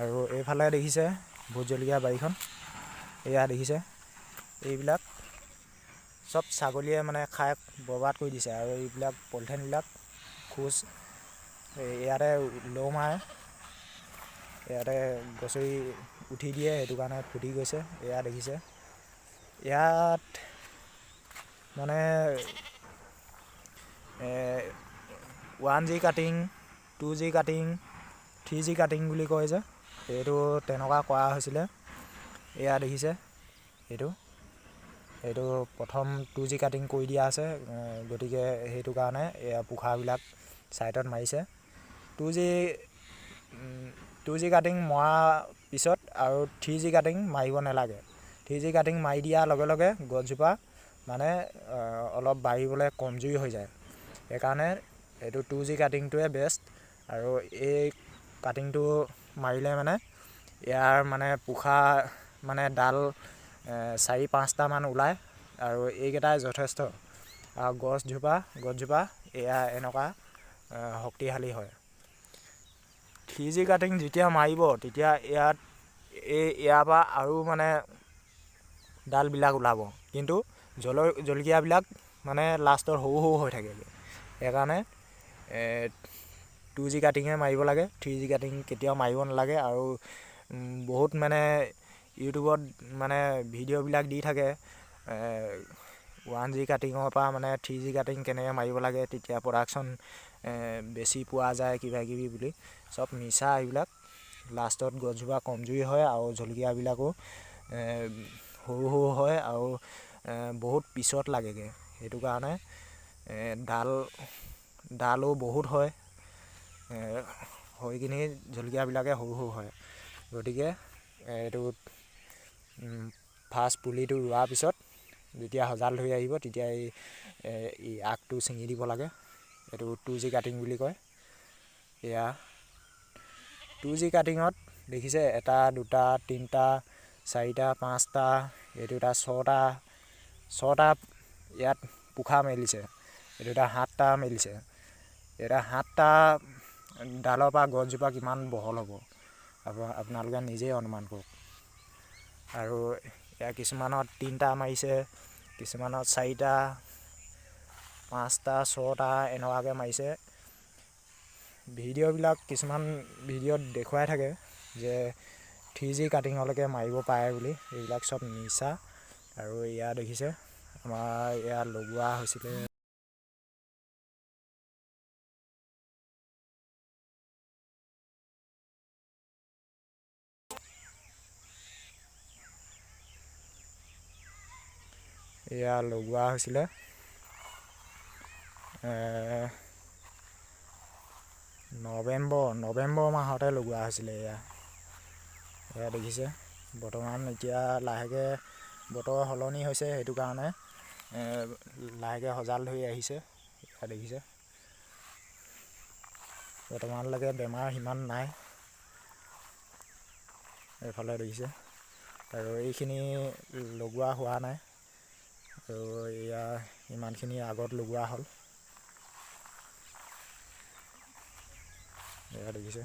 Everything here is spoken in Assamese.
আৰু এইফালে দেখিছে ভোট জলকীয়া বাৰীখন, এয়া দেখিছে এইবিলাক চব ছাগলীয়ে মানে খাই বৰবাদ কৰি দিছে। আৰু এইবিলাক পলিথিনবিলাক খোজ ইয়াতে ল' মাৰে, ইয়াতে গছৰি উঠি দিয়ে, সেইটো কাৰণে ফুটি গৈছে। এয়া দেখিছে ইয়াত মানে 1G cutting, 2G cutting, 3G cutting বুলি কয় যে, এইটো তেনেকুৱা কৰা হৈছিলে। এয়া দেখিছে এইটো এইটো প্ৰথম 2G cutting কৰি দিয়া আছে, গতিকে সেইটো কাৰণে এয়া পোখাবিলাক ছাইডত মাৰিছে। 2G cutting মৰাৰ পিছত আৰু 3G cutting মাৰিব নালাগে। 3G cutting মাৰি দিয়াৰ লগে লগে গছজোপা মানে অলপ বাঢ়িবলৈ কমজুৰি হৈ যায়। সেইকাৰণে এইটো 2G কাটিংটোৱে বেষ্ট। আৰু এই কাটিংটো মাৰিলে মানে ইয়াৰ মানে পোখা মানে ডাল 4-5টামান ওলায় আৰু এইকেইটাই যথেষ্ট। আৰু গছজোপা এয়া এনেকুৱা শক্তিশালী হয়। 3G cutting যেতিয়া মাৰিব তেতিয়া ইয়াত এই ইয়াৰ পৰা আৰু মানে ডালবিলাক ওলাব, কিন্তু জলকীয়াবিলাক মানে লাষ্টত সৰু সৰু হৈ থাকেগৈ। সেইকাৰণে 2G কাটিঙে মাৰিব লাগে, 3G cutting কেতিয়াও মাৰিব নালাগে। আৰু বহুত মানে ইউটিউবত মানে ভিডিঅ'বিলাক দি থাকে 1G কাটিঙৰ পৰা মানে 3G cutting কেনেকৈ মাৰিব লাগে, তেতিয়া প্ৰডাকশ্যন বেছি পোৱা যায় কিবা কিবি বুলি, চব মিছা এইবিলাক। লাষ্টত গছজোপা কমজুৰি হয় আৰু জলকীয়াবিলাকো সৰু সৰু হয় আৰু বহুত পিছত লাগেগৈ। সেইটো কাৰণে ডালো বহুত হয়, হৈ কিনি জলকীয়াবিলাকে সৰু সৰু হয়। গতিকে এইটো ফাৰ্ষ্ট পুলিটো ৰোৱাৰ পিছত যেতিয়া সজাল ধৰি আহিব তেতিয়া এই আগটো ছিঙি দিব লাগে। এইটো 2G cutting বুলি কয়। এয়া 2G কাটিঙত দেখিছে 1, 2, 3, 4, 5টা, এইটো এটা 6টা ইয়াত পোখা মেলিছে, এইটো এটা 7টা মেলিছে। এটা 7টা ডালৰ পৰা গছজোপা কিমান বহল হ'ব আপোনালোকে নিজেই অনুমান কৰক। আৰু ইয়াৰ কিছুমানত 3টা মাৰিছে, কিছুমানত 4টা, 5টা, 6টা এনেকুৱাকৈ মাৰিছে। ভিডিঅ'বিলাক কিছুমান ভিডিঅ'ত দেখুৱাই থাকে যে 3G কাটিঙলৈকে মাৰিব পাৰে বুলি, এইবিলাক চব মিছা। আৰু এয়া দেখিছে আমাৰ এয়া লগোৱা হৈছিলে। এয়া লগোৱা হৈছিলে নৱেম্বৰ মাহতে লগোৱা হৈছিলে। এয়া দেখিছে বৰ্তমান এতিয়া লাহেকৈ বতৰ সলনি হৈছে, সেইটো কাৰণে লাহেকৈ সজাল ধৰি আহিছে। এয়া দেখিছে বৰ্তমানলৈকে বেমাৰ সিমান নাই। এইফালে দেখিছে আৰু এইখিনি লগোৱা হোৱা নাই, আৰু এয়া ইমানখিনি আগত লগোৱা হ'ল। এয়া দেখিছে